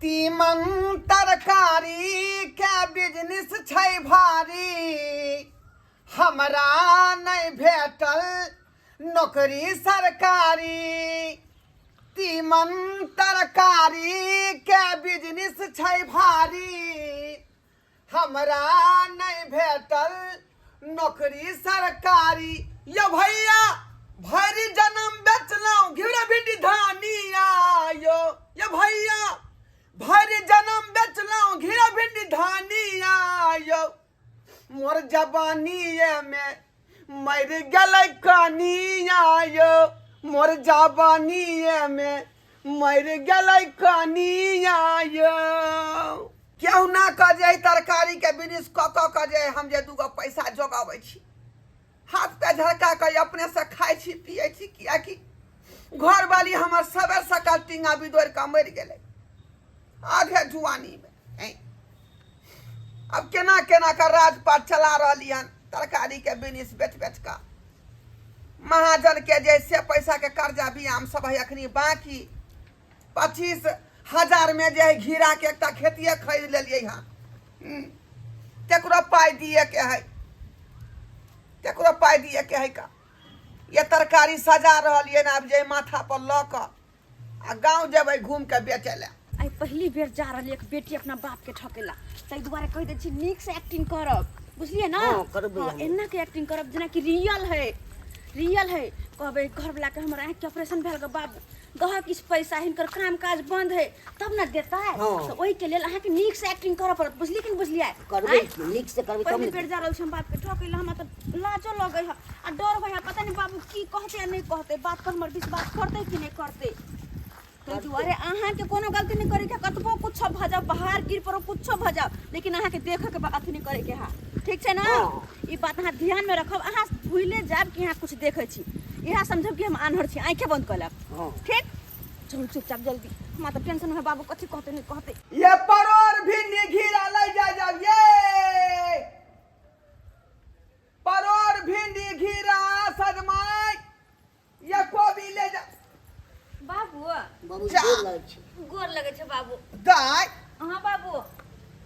तीमन तरकारी के बिजनेस छै भारी, हमरा नहि भेटल नौकरी सरकारी। तीमन तरकारी के बिजनेस छै भारी, हमरा नहि भेटल नौकरी सरकारी। यो भैया, भरि जन्म बेचलहुँ घिउरा भिंडी धानिया यो। यो भैया, भरि जन्म बेचलहुँ घिउरा भिंडी धानिया यो, मोर जवानीये में मरि गेलै कनिया यो, मोर जवानीये में मरि गेलै कनिया यो। केहुना कऽ जे एहि तरकारीके बिजनेस कऽ कऽ कऽ जे हम जे दूगो पैसा जोगाबै छी, हाथ पैर झरका कऽ अपनेसँ खाइ छी पियै छी, किएकि घरवाली हमर सबेर सकाल टींगा बिदोरि कऽ मरि गेलै आधे जुआनीमे। आब केना केना कऽ राजपाट चला रहली हन तरकारीके बिजनेस बेच बेच कऽ। महाजनके जे से पैसाके कर्जा भी आम सब है अखनी बाकी 25,000 में जे है घिरा के एकटा खेतिए खरीद लेलियै हन। तकरो पाइ दिए के है, तकरो पाइ दिए के है का। ये तरकारी सजा रहल ये आब जे माथा पर लऽ कऽ आ गाँव जेबै घूम के बेचै लए। आइ पहिली बेर जा रहल एक बेटी अपना बाप के ठकेला, ताहि दुआरे कहि दै छी नीक से एक्टिंग करब, बुझलियै ना? हाँ, करबै हाँ, हम। एना के एक्टिंग करब जेना कि रियल है, रियल है। कहबै घरवला के हमर आँखि के ऑपरेशन भेल गे बाबू, गह किछु पैसा, हिनकर काम काज बंद है तब ने देतै। हाँ। तऽ ओहिके लेल अहाँके नीक से एक्टिंग करऽ पड़त, बुझलियै कि नहि बुझलियै? करबै आँय? नीक से करबै तब पहिली ने। बेर जा रहल छी हम बाप के ठकै लए, हमरा तऽ लाजो लगै है आ डर होइ है, पता नहि बाबू की कहतै आ नहि कहतै, बात पर हमर विश्वास करतै कि नहि करतै। ताहि दुआरे अहाँके कोनो गलती नहि करैके है, कतबो कुछो भऽ जाओ, बाहर गिर पड़ो, कुछो भऽ जाओ, लेकिन अहाँके देखऽके अथी नहि करैके है, ठीक छै ना? हाँ। ई बात अहाँ ध्यानमे रखब। अहाँ भूले जायब कि अहाँ कुछ देखै छी, इएह समझब कि हम आन्हर छी, आँखे बंद कऽ लेब। हाँ। ठीक, चलू चुपचाप जल्दी, हमरा तऽ टेंशन है बाबू कथी कहतै नहि कहतै। ये परोर भिंडी घिरा ले जा जाब, ये परोर भिंडी घिरा सजमनि ये कोबी ले जा। बाबू। बाबू जा। गोर लगै छै। गोर लगै छै बाबू। दाय। हाँ बाबू।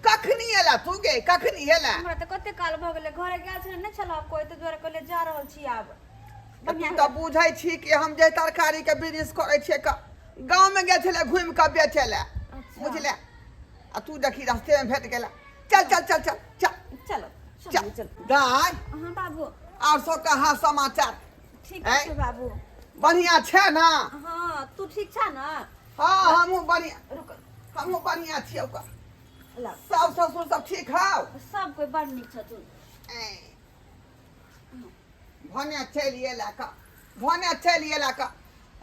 कखनी एला तू गे, कखनी एला? हमरा तऽ कते काल भऽ गेलै घरे गेल छलै, नहि छल कोइ, तऽ दुआरे कहलियै जा रहल छी आब। तू तऽ बुझै छी कि हम जे तरकारी के बिजनेस करै छियै क गाँवमे गेल छलै घुमि कऽ बेचै लए, बुझले? आ तू देखी रास्ते में भेट गेला। चल चल चल चल चल। चलो। चल। चल। दाय। हाँ बाबू। और सब कहाँ समाचार? ठीक छै बाबू। बढ़िया छै ना? हाँ, तू ठीक छ ना? हाँ, हमहूँ बढ़िया। रुक। हमहूँ बढ़िया छियौ का। ला। सास ससुर सब ठीक हौ? सब कोइ बड़ नीक छथुन। भने चलि एला का, भने चलि एला का।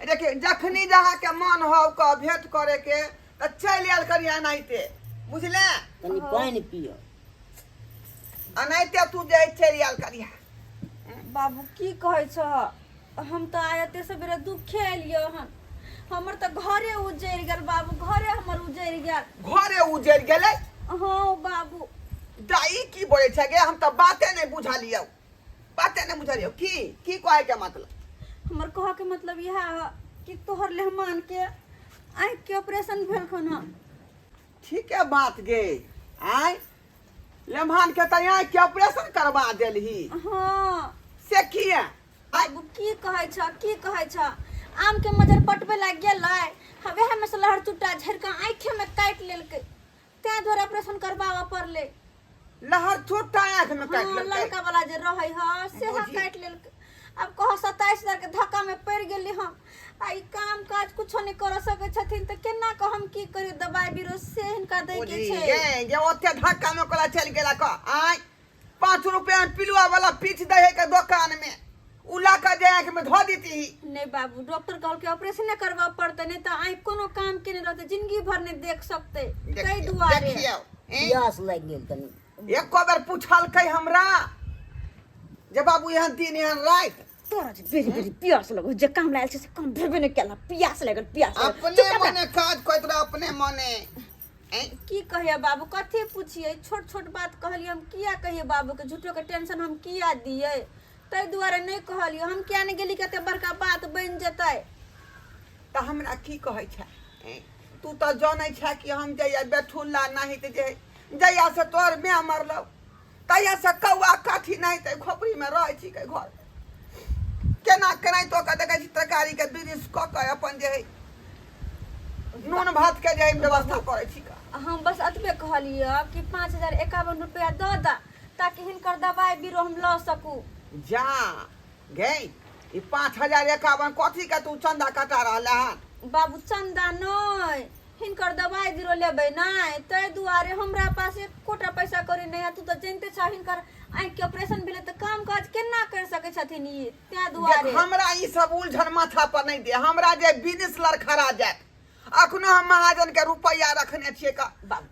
देखिए जखनी जहाँके मन हौ का भेंट करे के तऽ चलि आयल करी एनाहिते, बुझले? कनि पानि पिय। एनाहिते तू जे चलि आयल करिहा। बाबू की कहै छह, हम तऽ आइ एते सबेरे दुखे एलियै हन, हमर तऽ घरे उजड़ि गेल बाबू, घरे हमर उजड़ि गेल। घरे उजड़ि गेलै? हाँ बाबू। दाई की बोलै छै गे, हम तऽ बाते नहि बुझलियौ, बाते नहि बुझलियौ। की की कहै के मतलब? हमर कहऽ के मतलब इएह है कि तोहर लेहमान के आँखि के ऑपरेशन भेल खन हन। ठीके बात गे, आँय लेमहान के तऽ आँखि के ऑपरेशन करवा देलही? हाँ। से किया? बाबू की कहै छ, की कहै छ, आम के मजर पटबै लए गेलै, वएह में से लहर चुट्टा झड़ि कऽ आँखि में काटि लेलकै, तें दुआरे ऑपरेशन करबाबऽ पड़लै। लहर चुट्टा आँखि में काटि हाँ, लेलकै? लड़का वाला जे रहै ह सेहो बुझी। काटि लेलकै। आब कह 27,000 के धक्का में पड़ि गेली हम, आ ई काम काज कुछो नहि करऽ सकै छथिन तऽ केना कऽ हम की करियै, दबाइ बीरो से हिनका दै के बुझी छै। गे, जे ओते धक्का में ओकरा चलि गेला कह, आँय 5 रुपया में पिलुआ वाला पीछ दै है के दुकान में, उ ला के जे आँखि में धो देती। नहीं बाबू, डॉक्टर कहलकै ऑपरेशन करबऽ पड़तै, नहीं तऽ आँखि कोनो काम के नहीं रहतै, जिंदगी भर नहीं देख सकतै, ताहि दुआरे। देखियौ, एँ? प्यास लागि गेल कनि। एको बेर पूछलकै हमरा जे बाबू एहन दिन एहन राति? तोरा जे बेरी बेरी प्यास लगो, जे काम लायल छै से काम भेबे नहि केला, प्यास लागल, प्यास लागल। अपने चुपचाप मने काज करैत रह, अपने मने। एँ? की कहिए बाबू, कथी पूछिए, छोट छोट बात कहलिए हम, किया कहिए बाबू के झूठो के टेंशन हम किया दिए, ताहि दुआरे नहि कहलिए हम। किया नहि गेली, कते बड़का बात बनि जेतै। तऽ हमरा की कहै छै? एँ? तू तू तऽ जनै छे कि हम जइया बेठुल्ला नहीं तऽ जे जइया से तोर माय मरलौ तहिया से कौआ काठी नहीं तऽ खोपड़ी में रहै छी के घर केना केनाहितो कऽ देखै छी तरकारी के बिरिस कऽ कऽ अपन जे है नून भात के जे है व्यवस्था करै छी का। हम बस एतबे कहलियै कि 5051 रुपया दऽ दऽ ताकि हिनकर दबाइ बीरो हम लऽ सकू। जा गै, ई 5051 कथी के तू चंदा कटा रहल हन? बाबू चंदा नहि, हिनकर दबाइ बीरो लेबै नहि, ताहि दुआरे हमरा पास एकोटा पैसा कौड़ी नहि है। तू तऽ जनिते छह हिनकर आँखिके ऑपरेशन भेलै तऽ काम काज केना करि सकै छथिन ई, ताहि दुआरे। देख, हमरा ई सब उलझन माथा पर नहि दे, हमरा जे बिजनेस लड़खड़ा जायत। अखनो हम महाजन के रुपैआ रखने छियै का,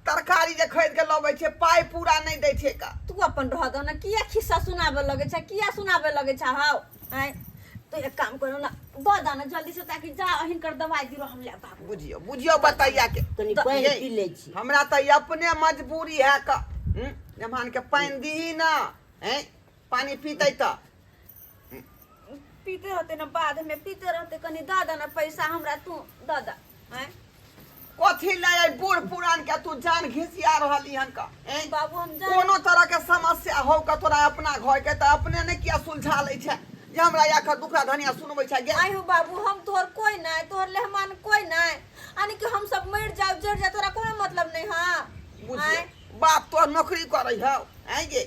तरकारी जे खरीद के लबै छियै पाइ पूरा नहि दै छियै का। तू अपन रह दह ने, किया खिस्सा सुनाबे लगै छै, किया सुनाबे लगै छै? हाउ आँय, तो एक काम करो ना, दऽ दह ने जल्दी से ताकि जा हिनकर दवाइ दिरो हम ले बाबू। बुझियौ बुझियौ बतैया के कनि पानि ये, पी लै छी। हमरा तऽ ई अपने मजबूरी है का। मेहमान के पानि दीही ना, हैं पानि पीतै तऽ पीते रहते ना, बाद में पीते रहते। कनि दऽ दह ना पैसा हमरा, तू दऽ दह। आँय कथी ले बूढ़ पुरान के तू जान घिसिया रहली हन का? हैं बाबू हम जान कोनो तरह के समस्या हो का तोरा अपना घर के तऽ अपने ने किया सुलझा लै छै जे हमरा या दुखड़ा धनिया सुनबै छै गे? आइ हो बाबू, हम तोहर कोई नहीं, तोहर लेहमान कोई नहीं, यानी कि हम सब मर जाओ जर जाओ तोरा कोनो मतलब नहीं। हाँ बुझियौ, बाप तोहर नौकरी करै हौ आँय गे,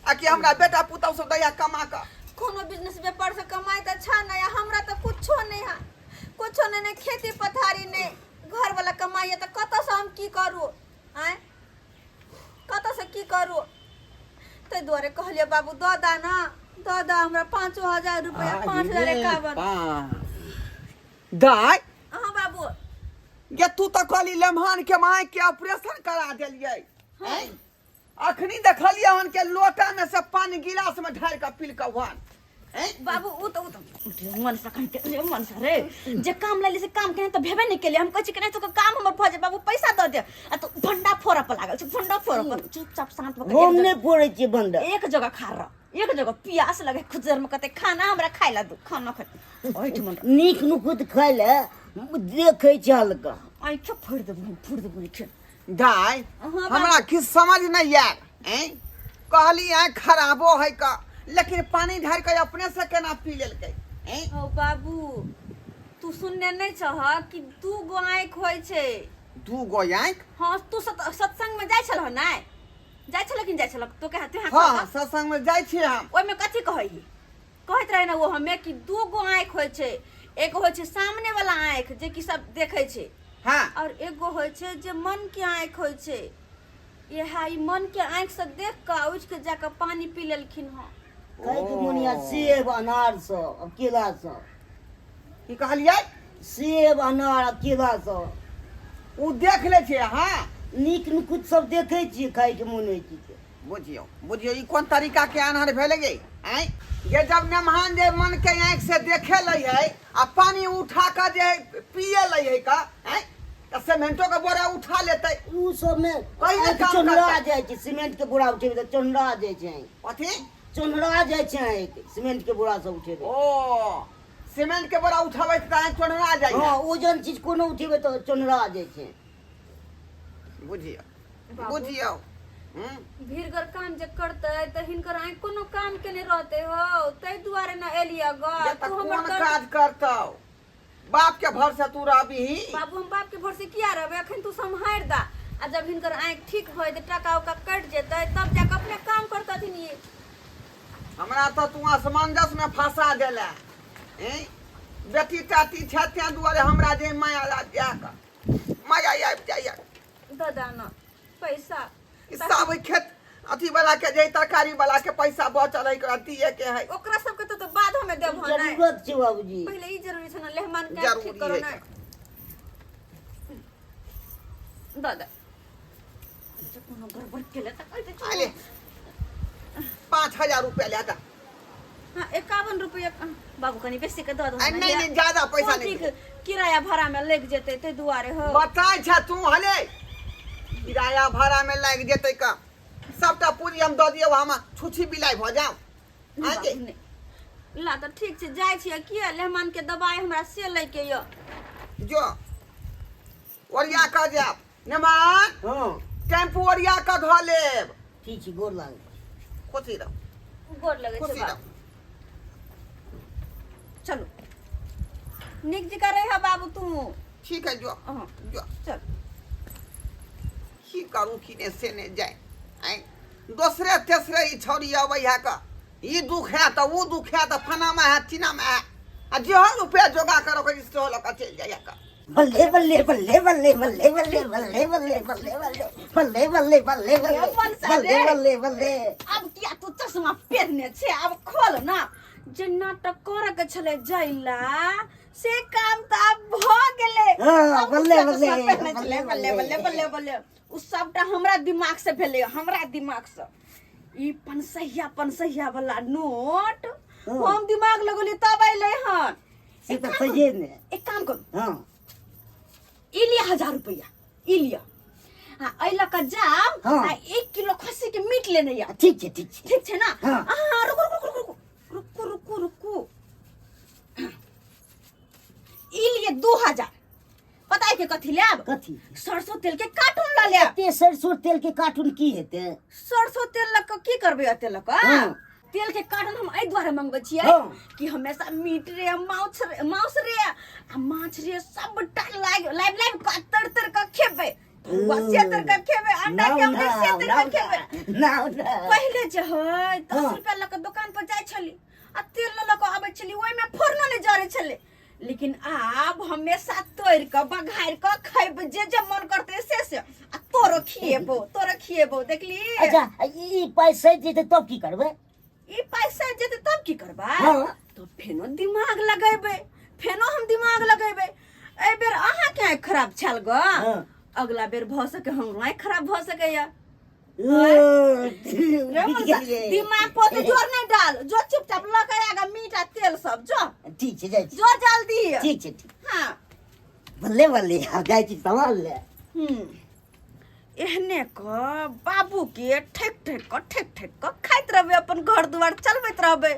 आ कि हमरा बेटा पुतहु सब दैया कमा कऽ? कोनो बिजनेस व्यापार से कमाई तऽ अच्छा नहीं है, हमरा तऽ कुछो नहीं है, कुछो नहीं, नहीं खेती पथारी नहीं, घर वाला कमाई है तऽ कतऽ से हम की करू? आँय कतऽ से की करू? ताहि दुआरे कहलियै बाबू दऽ दा ना, दऽ दा हमरा 5000 रुपया, 5051। दाय अहाँ बाबू गे, तू तऽ कहली लेमहान के माय के ऑपरेशन करा देलियै। आँय अखनी देखलियै हन के लोटा में से पानी गिलास में ढारि कऽ पीलकौ हन। आँय बाबू उ तऽ उ तऽ मन से कहीं रे, मन से रे, जे काम लेली से काम केने तऽ भेबे नहि केलियै। हम कहै छी केना तो काम हमर भऽ जाय बाबू, पैसा दऽ दे, आ तो भंडा फोड़ऽ पर लागल छै, भंडा फोड़ऽ पर। चुपचाप शांत भऽ हम कऽ नहि फोड़ै छियै बंडा। एक जगह खा रह, एक जगह। प्यास लगे खुजर में कते, खाना हमरा खाय ला दू, खाना खाय ओहिठमन। नीक नुकुत खाय लए देखै छै हल्का। आँखि फोड़ि देबो हम, फोड़ि देबो आँखि। दाय हाँ, हमरा किछु समझ नहीं आयल। ऐं कहली आँखि खराबो है का, लेकिन पानी ढारि कऽ अपने से केना पी लेलकै? ऐं हौ बाबू, तू सुनने नहि छह कि दू गो आँखि होइ छै? दू गो आँखि? हाँ, तू सत्संग में जाइ छलह? नहि जाइ छलह कि जाइ छलह? तो के हाथे हाँ, सत्संग में जाइ छियै हम। ओहिमे कथी कहै ही, कहैत रहे ने ओ हमे कि दू गो आँखि होइ छै, एगो होइ छै सामने वाला आँखि जे कि सब देखै छै, और एगो होइ छै जे मन के आँखि होइ छै। इएह ई मन के आँखि से देख कऽ उठि के जाकऽ पानी पी लेलखिन हँ। खायके मोन या सेब अनार सब आ केला सब। की कहलियै? सेब अनार आ केला सब। ओ देख लै छै। हाँ नीक नुकुत सब देखै छियै, खायके मोन होइ छै। बुझियौ बुझियौ, ई कोन तरीका के आन्हर भेलै गे? आँय ये, जब मेहमान जे मन के आँखि से देखे लै है आ पानी उठा कऽ जे पिए लै है का, आँय तऽ सीमेंटो के बोरा उठा लेतै। उ सब में कहीं आँखि काम चोन्हरा करतै। जाइ छै, सीमेंट के बोरा उठेबै तऽ चोन्हरा जाइ छै आँखि। कथी चोन्हरा जाइ छै आँखि, सीमेंट के बोरा सब उठेबै। ओ सीमेंट के बोरा उठाबै तऽ आँखि चोन्हरा जाइ हँ है। ओजन चीज कोनो उठेबै तऽ चोन्हरा जाइ छै। बुझियौ बुझियौ। भीड़गर काम जे करतै तऽ हिनकर आँखि कोनो काम के नहि रहतै हो, ताहि दुआरे ने एलियै ग। ये तऽ तू हमर कोन दर्द काज करतौ? बाप के भरोसे तू रहबीही? बाबू हम बाप के भरोसे किया रहबै? अखन तू सम्हारि दा, आ जब हिनकर आँखि ठीक भऽ जेतै, टाका उका कटि जेतै, तब जाकऽ अपने काम करतथिन ई। हमरा तऽ तू असमंजस में फंसा देले। हैं बेटी टाटी छै तें दुआरे हमरा जे माया लाग जाय कऽ माया आबि जाइए। दादा ना पैसा ई सब खेत अथी वाला के जे तरकारी वाला के पैसा बचल है एकरा दिए के है। ओकरा सबके तो बाद हमें देबहो नहीं। जरूरत छै बाबूजी। पहिले ई जरूरी छै ना, लेहमान के जरूरी ठीक करो है। ना दादा, जे कोनो गड़बड़ केले तऽ कहि दै अरे 5000 रुपया ले जा। हाँ 51 रुपया बाबू, कनि बेसी के दऽ दहो। आ, नहीं नहीं, ज्यादा पैसा नहीं। ठीक, किराया भाड़ा में लागि जेतै ताहि दुआरे हो। बताय छ तू हले किराया भाड़ा में लागि जेतै का? सबटा पूंजी हम दऽ दियौ, हम छुछी बिलाइ भऽ जाउ? नहि आँय गे? बाबू, नहि। ला तऽ ठीक छै, जाइ छियै, किया लेहमान के दबाइ हमरा से लैके यऽ। जो ओरिया कऽ जायब नेमान। हँ। टेम्पू ओरिया कऽ धऽ लेब। ठीक छै, गोर लागै। खुशी रहू। गोर लगै छै। खुशी बाबू रहू। चलू, नीक जकाँ रह बाबू तू। ठीक है, जो। हँ। जो। चल। की करू की नहि से नहि जाय। आँय, दोसरे तेसरे ई छौड़ी अबै है कऽ ई दुख है तऽ ओ दुख है तऽ फनामे है चिनामे है आ जेहो रुपया जोगा कऽ रखै छी सेहो लऽ कऽ चलि जाइए कऽ। बल्ले बल्ले बल्ले बल्ले बल्ले बल्ले बल्ले बल्ले बल्ले बल्ले बल्ले बल्ले बल्ले बल्ले मनसा बल्ले रे। बल्ले बल्ले। आब किया तू चश्मा पहिरने छै? आब खोल ना। जे नाटक करऽ के छलै जैला से काम तऽ आब भऽ गेलै। हाँ, आब बल्ले, तू चश्मा बल्ले, पहिरने छलै, बल्ले, बल्ले बल्ले बल्ले बल्ले, ओ सबटा हमरा दिमाग से भेलै, हमरा दिमाग से। ई पनसहिया पनसहिया वाला नोट। हाँ। हम दिमाग लगौली तब अयलै हन। से तऽ सहिए ने। एक काम करू। हाँ। ई लिअ 1000 रुपैआ, ई लिअ आ एहि लऽ कऽ जाउ। हाँ। आ 1 किलो खस्सी के मीट लेने आउ। ठीक छै, ठीक छै। ठीक छै ना? हाँ। अहाँ रुकू रुकू रुकू रुकू रुकू रुकू। ई लिए 2000। पता है के कथी लेब? कथी? सरसों तेल के कार्टून लऽ लेब। एते सरसों तेल के कार्टून की हेतै? सरसों तेल लऽ कऽ की करबै एते लऽ कऽ? हाँ। तेल के कार्टून हम एहि दुआरे मंगबै छियै हाँ। कि हमेशा मीट रे, माछ रे, मांस रे आ माछ रे सबटा लाइव लाइव लाइव कऽ तर तर कऽ खेबै, तरुआ से तर कऽ खेबै, अंडा के ऑमलेट से तर कऽ खेबै। नाउ ना। पहिले जे है 10 हाँ। रुपया लऽ कऽ दोकान पर जाइ छली आ तेल लऽ लऽ कऽ आबै छली, ओहिमे फोरनो नहि जरै छलै। लेकिन आब हमेशा तोड़ि कऽ बघारि कऽ खैबै, जे जे मन करतै से से, आ तोरो खिएबो, तोरो खिएबो, देखली? अच्छा, ई पाइ सधि जेतै तब की करबै? ई पाइ सधि जेतै तब की करबै? हाँ। तो फेनो दिमाग लगेबै, फेनो हम दिमाग लगेबै। एहि बेर अहाँके आँखि खराब छल ग। हाँ। अगला बेर भऽ सके हमरो आँखि खराब भऽ सकैया। ओ, रे बुझि मनसा, गेलियै। दिमाग पर तो जोर नहीं डाल, जो चुपचाप लऽ के आएगा मीट आ तेल सब, जो। ठीक छै, जाइ छी। जो जल्दी। ठीक छै, ठीक। हाँ। बल्ले बल्ले, आब जाइ छी सामान ले। एहने क बाबू के ठेक ठेक क ठेक ठेक क खाइत रहबै, अपन घर दुआर चलबैत रहबै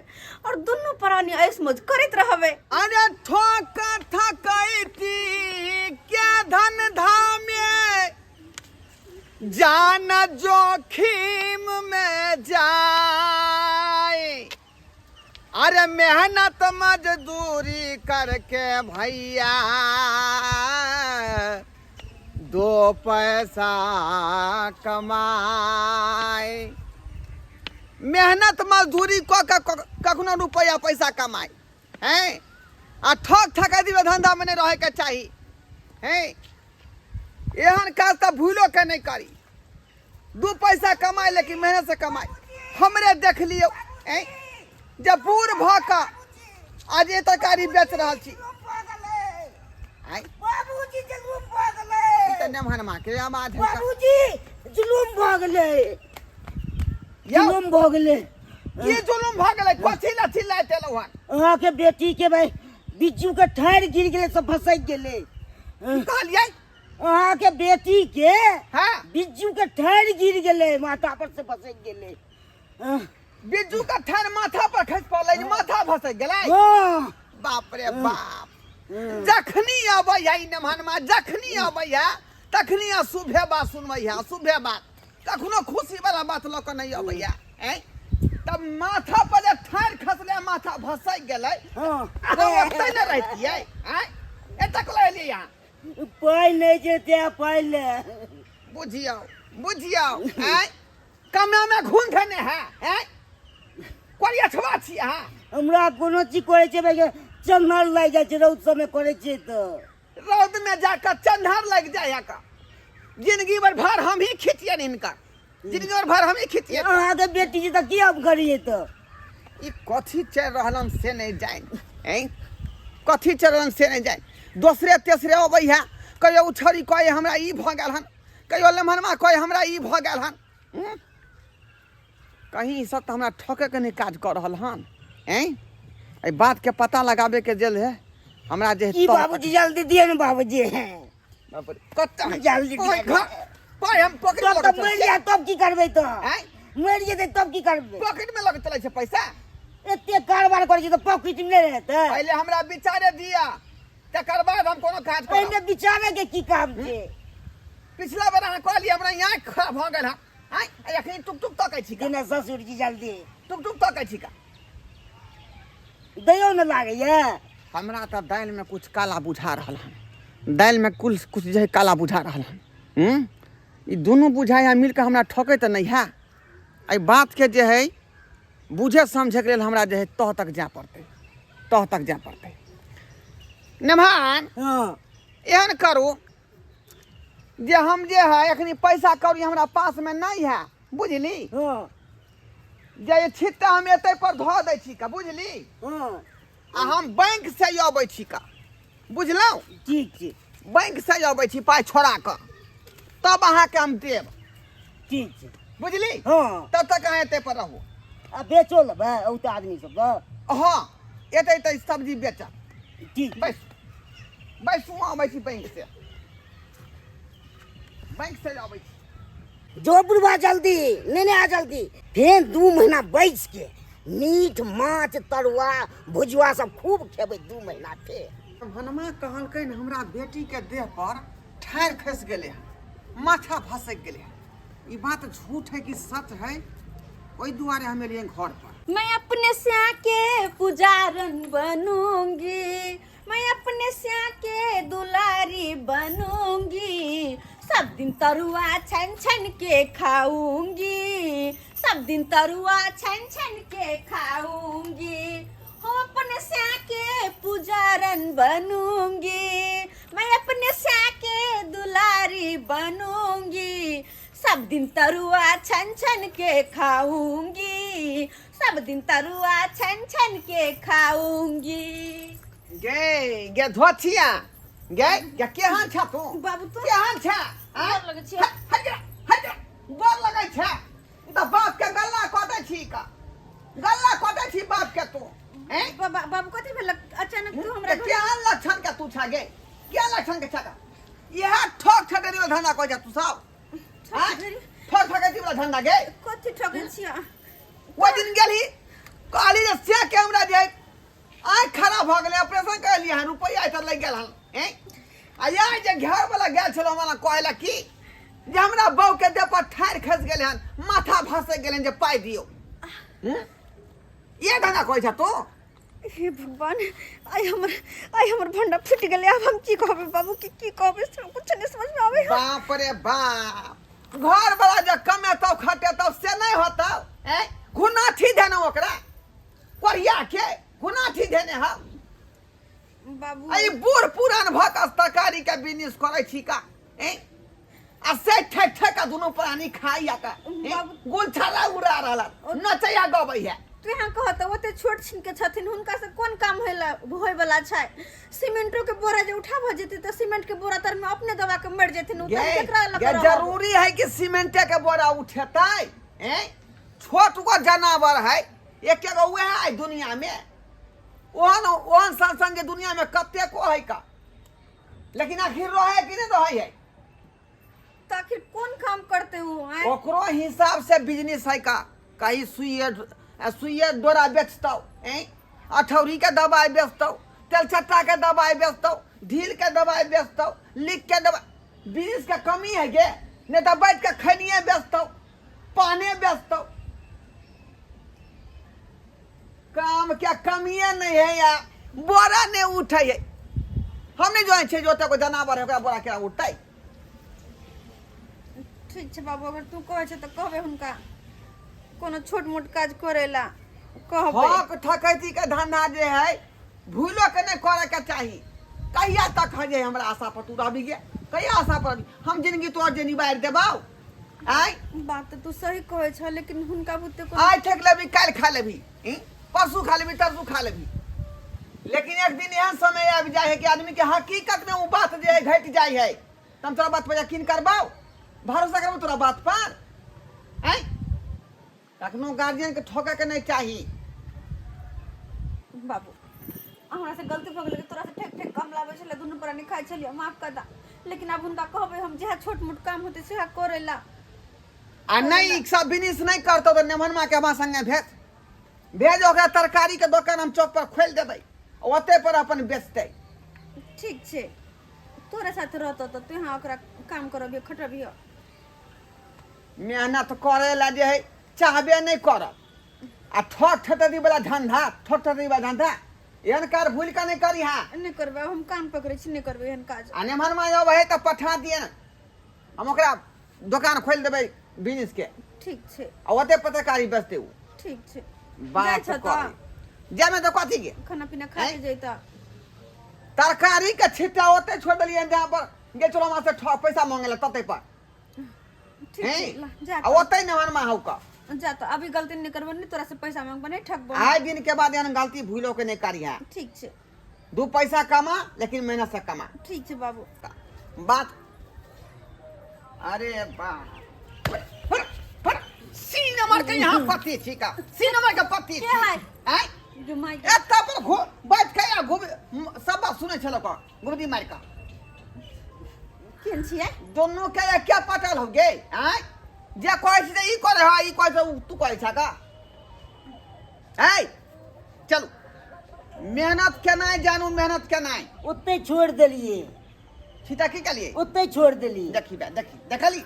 और दुनू प्राणी ऐश मौज करैत रहबै। अरे ठोक थकैती के धन धामे जान जोखिम में जाए। अरे मेहनत मजदूरी करके भैया दो पैसा कमाए। मेहनत मजदूरी कऽ के कखनो रुपैआ पैसा कमाए हैं आ ठक ठकैती धंधा में नहीं रहे के चाही हैं। एहन काज तऽ भूलो के नहीं करी। 2 पैसा कमाए लेकिन मेहनत से कमाए। हमरे देख लियौ हैं जब बूढ़ भऽ कऽ आज ए तरकारी बेच रहल छी। आँय? बाबूजी जुलूम भऽ गेलै। ई तऽ नेमहनमा के आवाज है। बाबूजी जुलूम भऽ गेलै। यौ। जुलूम भऽ गेलै। की जुलूम भऽ गेलै? कथी लए चिल्लाइत एलहुँ हन? अहाँके बेटी के भाई बिज्जू के ठाढ़ि गिर गेलै, सब फसकि गेलै। की कहलियै? अहाँके बेटी के हाँ। बिज्जू के ठाढ़ि गिर गेलै, माथा पर से फसकि गेलै। हाँ। बिज्जू के ठाढ़ि माथा पर खसि पड़लै, माथा फसकि गेलै। हाँ। बाप रे बाप, जखनी अबै है ई नेमहनमा, जखनी अबै है तखनी अशुभे बात सुनबै है, अशुभे बात, कखनो खुशी वाला बात लऽ कऽ नहि अबै है। ऐं? तब माथा पर जे ठाढ़ि खसलै, माथा भसकि गेलै। हाँ। तऽ ओतै ने रहितियै? ऐं? एतऽ कला एलियै अहाँ? पाइ नहि छै तें पाइ ले। बुझियौ, बुझियौ, ऐं? कमरा में घून धने है, ऐं? कोरियठवा छी अहाँ? हमरा कोनो चीज करै छै भाई, चन्हर लागि जाइ छै रौद सबमे करै छियै तऽ। रौद में जाकऽ चन्हर लागि जाइ है का। जिंदगी भर भार हम ही खींचियन हिनका, जिंदगी भर भार हम ही खींचियन। अहाँके बेटी छै तऽ की हम करियै तऽ? ई कथी चलि रहल हन से नहि जानि, ऐं? कथी चलि रहल हन से नहि जानि। दोसरे तेसरे अबै है, कहियो ओ छड़ी कहै हमरा ई भऽ गेल हन, कहियो लेमहनमा कहै हमरा ई भऽ गेल हन। कहीं ई सब तऽ हमरा ठकैके नहि काज कऽ रहल हन? ऐं? एहि बातके पता लगाबैके जे है हमरा जे की बाबूजी जल्दी दिअ ने बाबूजी। बाप रे, कत्ता जल्दी ओहि दिअ। घर पाइ हम पॉकेट में तब लऽ तऽ कऽ मरि चलै जायब तब की करबै तऽ? आँय? मरि जेतै तब की करबै? पॉकेट में लऽ कऽ चलै छै पैसा। एते कारोबार करै छै तऽ पॉकेट में नहि रहतै। पहिले हमरा विचारे दिया, तकर बाद हम कोनो काज करब। एहिमे विचारे के की काम छै? पिछला बेर अहाँ कहलियै हमरा आँखि खराब भऽ गेल हँ, आँय, आ एखनी टुक टुक तकै छी का? दिना ससुर जी जल्दी। टुक टुक तकै छी का? दैयो ने लागैया। हमरा तऽ दालिमे कुछ काला बुझा रहल हन, दालिमे कुल कुछ जे है काला बुझा रहल हन। हूँ, ई दुनू बुझाइ है मिलके हमरा ठकै तऽ नहि है। एहि बातके जे है बुझे समझेके लेल हमरा जे है तह तक जाय पड़तै, तह तक जाय पड़तै। नेभान, हँ, एहन करू जे हम जे है एखनी पैसा कौड़ी हमरा पासमे नहि है, बुझली? हँ। जे ई छिट्टा हम एतै पर धऽ दै छी का, बुझली? हँ। आ हम बैंक से अबै छी का, बुझलहुँ? ठीक छै। बैंक से अबै छी पाइ छोड़ा कऽ, तब अहाँके हम देब। ठीक छै। बुझली? हँ। तब तक अहाँ एतै पर रहू। आ बेचो लेबै औते आदमी सबके? हँ, एतै तऽ सब्जी बेचब। ठीक। बैसू बैसू, अबै छी बैंक से, बैंक से अबै छी। जो बुढ़वा जल्दी लेने आ जल्दी। फेर 2 महीना बैस के मीट माछ तरुआ भुजुआ सब खूब खेबै 2 महीना फेर। हनुमा कहलकै हमरा बेटी के देह पर ठाढ़ि खसि गेलै हन, माथा भसकि गेलै हन। ई बात झूठ है कि सच है? ओहि दुआरे हम एलियै घर पर। मैं अपने स्या के पुजारन बनूंगी, मैं अपने स्या के दुलारी बनूंगी, सब दिन तरुआ छन छन के खाऊंगी, सब दिन तरुआ छन छन के खाऊंगी। हम अपने स्या के पुजारन बनूंगी, मैं अपने स्या के दुलारी बनूंगी, सब दिन तरुआ छन छन के खाऊंगी, सब दिन तरुआ छन छन के खाऊंगी। गे गे धोथिया गे गे, केहन छ तू? बाबू तू केहन छ? आँय? गोर लगै छी। हट जा, हट जा, गोर लगै छ। ई तऽ बाप के गल्ला कटै छी का, गल्ला कटै छी बाप के तू, हैं? बाबू कथी भेल अचानक तू हमरा तऽ केहन लक्षण के तू छ गे? केहन लक्षण के छ का? इएह ठक ठकरी वाला धंधा करै छ तू सब? आँय? ठकरी? ठक ठकरी वाला धंधा गे। कथी ठकै छी अहाँ? ओहि दिन गेली कहली जे से के हमरा जे आँखि खराब भऽ गेलै, ऑपरेशन करेलियै हन, रुपैआ एतऽ लागि गेल हन, हैं? आ इएह जे घरवला गेल छलहुँ हमरा कहै लए की जे हमरा बहूके देह पर ठाढ़ि खसि गेलै हन, माथा भसकि गेलै हन, जे पाइ दियौ। हूँ? इएह धंधा कहै छ तू? हे भगवान, आइ हमर भंडा फूटि गेलै। आब हम की कहबै बाबू की की कहबै से कुछ नहीं समझ में आबै है। बाप रे बाप, घर वाला जे कमेतौ खटेतौ से नहि होतौ, हैं? घुनाठी देने ओकरा कोरिया के घुनाठी देने हम बाबू। आ ई बूढ़ पुरान भऽ कऽ तरकारी के बिजनेस करै छी का, हैं? आ से ठेक ठेक के दुनू प्राणी खाइया का, हैं? बाबू। गुलछर्रा उड़ा रहल हन, नचैया गबैया। तू यहाँ कह तऽ ओते छोट छिन के छथिन, हुनका से कोन काम होय वाला छै? सीमेंटो के बोरा जे उठा भऽ जेतै तऽ सीमेंट के बोरा तर में अपने दबा के मर जेथिन उ, तऽ गे, केकरा लऽ गे, के रहब? जरूरी है कि सीमेंटे के बोरा उठेतै? हैं? छोट गो जनावर है, एक एगो वएह है दुनिया में, ओहन ओहन सन सन जे दुनिया में कतेको है का, लेकिन आखिर रहे कि नहीं रहे है? तऽ आखिर कोन काम करते उ, आँय? ओकरो हिसाब से बिजनेस है का, कहीं सुइए सुइए डोरा बेचतौ, हैं? अठौरी के दवाई बेचतौ, तेलचट्टा के दवाई बेचतौ, ढील के दवाई बेचतौ, लिख के दवाई, बिजनेस के कमी है गे? नहीं तो बैठ के खैनिए बेचतौ, पाने बेचतौ। काम के कमिए नहीं है यार, बोरा नहीं उठे है। हम नहीं जाने छे जो ओते जनावर है ओकरा बोरा केना उठतै। ठीक छै बाबू, अगर तू कहै छै तऽ कहबै हुनका कोनो छोट मोट काज करै ला कहबै। हक ठकैती के धंधा जे है भूलो के नहीं करे के चाही। कहिया तक है जे हमरा आशा पर तू रहबी गे? कहिया आशा पर रहबी? हम जिंदगी तोहर जे निबारि देबौ, आय? बात तऽ तू सही कहै छ, लेकिन हुनका बुते कोनो आइ ठेक लेबी, काल्हि खा लेबी, ई? परसू खा लेबी, तरसू खा लेबी, लेकिन एक दिन एहन समय आबि जाइ है कि आदमी के हकीकत में ओ बात जे है घटि जाइ है। तऽ हम तोरा बात पर यकीन करबौ? भरोसा करबौ तोरा बात पर? आँय, कखनो गार्जियन के ठोके के नहीं चाही। बाबू, हमरा से गलती भऽ गेलै कि तोरा से ठेक ठेक कम लाबै छलै, दुनू प्राणी खाइ छलियै, माफ कर दा। लेकिन आब हुनका कहबै हम जेहा छोट मोट काम होतै सेहा करै ला। आ नहीं ई सब बिजनेस नहीं करतौ तऽ नेमनमा के हमरा संगे भेज भेज, ओकरा तरकारी के दोकान हम चौक पर खोलि देबै, ओते पर अपन बेचतै। ठीक छै तोरा साथ रहतो तऽ तू यहाँ ओकरा काम करबियो खटबियो मेहनत करे ला जे है चाहबे नहि करब आ ठक ठटरी वाला धंधा ठक ठटरी वाला धंधा एहन कार भूल के नहि करी हाँ नहि करबै हम कान पकड़ै छी नहि करबै एहन काज आ नेमहर में अबै है तऽ पठा दिए ने हम ओकरा दोकान खोलि देबै बिजनेस के ठीक छै आ ओते पत्रकारी बेचतै ओ ठीक छै जाइ बात छह करै तऽ जामे तऽ कथी के खाना पीना खा के आँय? जैता तरकारी के छिट्टा ओते छोड़ देलियै जहाँ पर गेल छलहुँ वहाँ से पैसा मांगे ला तते पर ठीक छै हैं? ला, जा आ ओते नेमहर में हौ का तऽ, जा तऽ अभी गलती नहि करबो नहि तोरा से पैसा मांगबो नहि ठकबो आइ दिन के बाद एहन गलती भूलो के नहीं करिहा ठीक छै दू पैसा कमा लेकिन मेहनत से कमा ठीक छै बाबू बात अरे बा सी नंबर के यहाँ पति छी का सी नंबर के पति के है? आय जो माय एत्ता पर घु बैठ के आ घुब सब बात सुनै छलो का गुबदी मार का केहन छियै दोनों के क्या पटल हो गे आय जे कहै छी ई करे हा ई कहै छै उ तू कहै छा का आय चलू मेहनत केनाइ जानू मेहनत केनाइ ओतै छोड़ि देलियै सीता की कहलियै ओतै छोड़ि देलियै देखी बे देखी देखली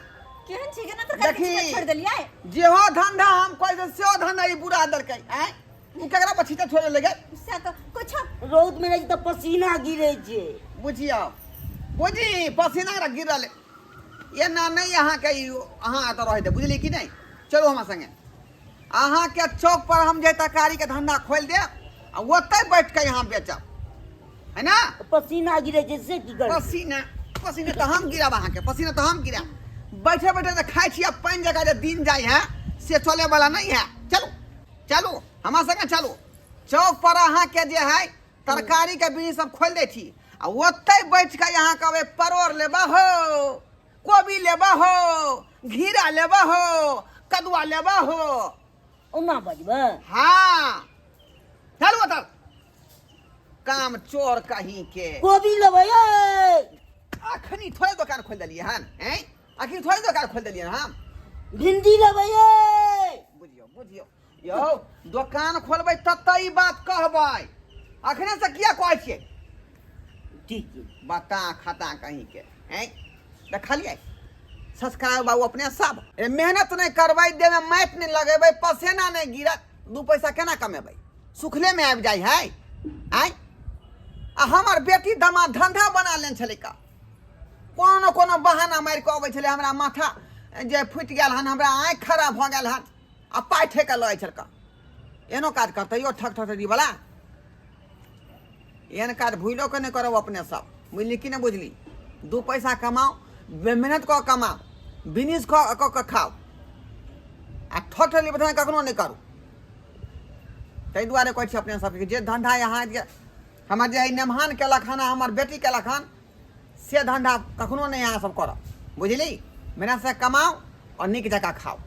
केहन छी केना तरकारी देखी। के छोड़ि देलियै जेहो धंधा हम कहै छै सेहो धंधा ई बुरा देलकै आँय ओ केकरा पर छीटा छोड़े लगे से तऽ कुछो रौद मे रहै छै तऽ पसीना गिरै छै बुझियौ बुझी पसीना एकरा गिर रहलै एना नहि अहाँके ई अहाँ एतऽ रहै दे बुझलियै कि नहि चलू हमरा सङ्गे अहाँके चौक पर हम जे तरकारीके धंधा खोलि देब आ ओतहि बैठ कऽ अहाँ बेचब है ना पसीना गिरै छै से की करबै पसीना पसीना तऽ हम गिराब अहाँके पसीना तऽ हम गिराब बैठे बैठे तऽ खाइ छी आ पानि जकाँ जे दिन जाइ है से चले वाला नहीं है चलू चलू हमरा संगे चलू चौक पर अहाँके जे है तरकारी के बीज सब खोलि दै छी आ ओतहि बैठ कऽ अहाँ कहबै परोड़ लेबह हो कोबी लेबह हो घिरा लेबह हो कदुआ लेबह हो ओना बजबै हाँ चलू ओतऽ काम चोर कहीं के कोबी लेबै यै अखनी थोड़े दोकान खोलि देलियै हन हैं अखनी थोड़े दोकान खोलि देलियै हम भिंडी लेबै यै बुझियौ बुझियौ यौ दोकान खोलबै तब तऽ ई बात कहबै अखने से किया कहै छियै ठीक छै बता खाता कहीं के हैं देखलियै सब्सक्राइब बाबू अपने सब ए, मेहनत नहि करबै देहमे माटि नहि लगेबै पसेना नहि गिरत दू पैसा केना कमेबै सुखलेमे आबि जाइ है आँय आ हमर बेटी दमा धंधा बना लेने छलै का कोनो ने कोनो बहाना मारि कऽ अबै छलै हमरा माथा जे फुटि गेल हन हमरा आँखि खराब भऽ गेल हन आ पाइ ठेका लऽ जाइ छलका एहनो काज करतै यौ ठक ठकरी वाला एहन काज भूलो के नहि करब अपने सब बुझली कि नहि बुझली दू पैसा कमाओ मेहनत कऽ कमाओ बिजनेस कऽ कऽ कऽ खाओ आ ठक ठकरी बता कखनो नहि करू ताहि दुआरे कहै छी अपने सबके जे धंधा अहाँ जे हमर जे एहि नेमहान केलक हन आ हमर बेटी केलक हन से धंधा कखनो नहि अहाँ सब करब बुझली मेहनत से कमाओ आओर नीक जकाँ खाओ